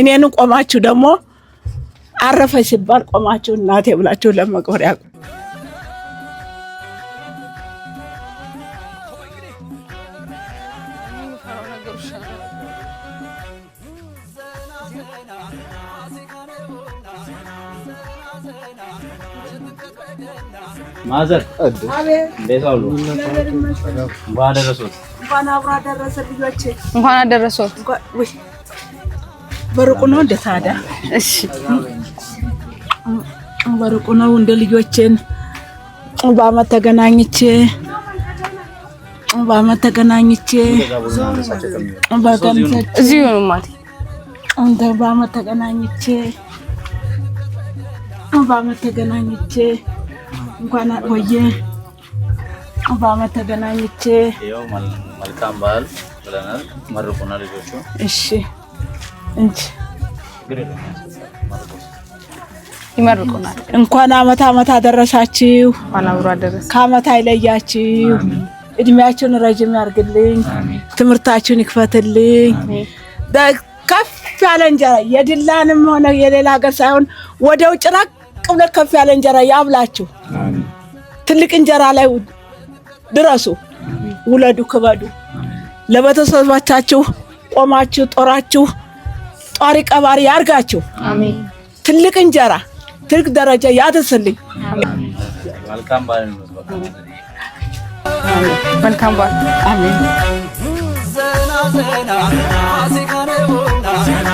እኔን ቆማችሁ ደግሞ አረፈ ሲባል ቆማችሁ እናቴ ብላችሁ ለመቅበር ያቁ። ማዘር እንዴት ዋሉ? እንኳን አደረሶት። እንኳን አብሮ አደረሰ ልጆቼ። እንኳን አደረሶት። በሩቁ ነው እንደ ታዲያ? እሺ በሩቁ ነው እንደ ልጆቼን በአመት ተገናኝቼ በአመት ተገናኝቼ እዚሁ ነው ማቲ። እንደ በአመት ተገናኝቼ በአመት ተገናኝቼ እንኳን ቆየ በአመት ተገናኝቼ ይኸው መልካም በዓል ብለናል። መርቁና ልጆቹ። እሺ እንጂ ይመርቁናል። እንኳን አመት አመት አደረሳችሁ። እንኳን አብሮ አደረሰ። ከአመት አይለያችሁ። እድሜያችሁን ረጅም ያርግልኝ። ትምህርታችሁን ይክፈትልኝ። ከፍ ያለ እንጀራ የድላንም ሆነ የሌላ ሀገር ሳይሆን ወደ ውጭ ራቅ ብሎ ከፍ ያለ እንጀራ ያብላችሁ። ትልቅ እንጀራ ላይ ድረሱ። ውለዱ፣ ክበዱ። ለቤተሰቦቻችሁ ቆማችሁ ጦራችሁ ጧሪ ቀባሪ ያርጋችሁ። አሜን። ትልቅ እንጀራ ትልቅ ደረጃ ያድርስልኝ። መልካም በዓል ነው። መልካም በዓል። አሜን። ዘና ዘና ፋሲካ ነውና ዘና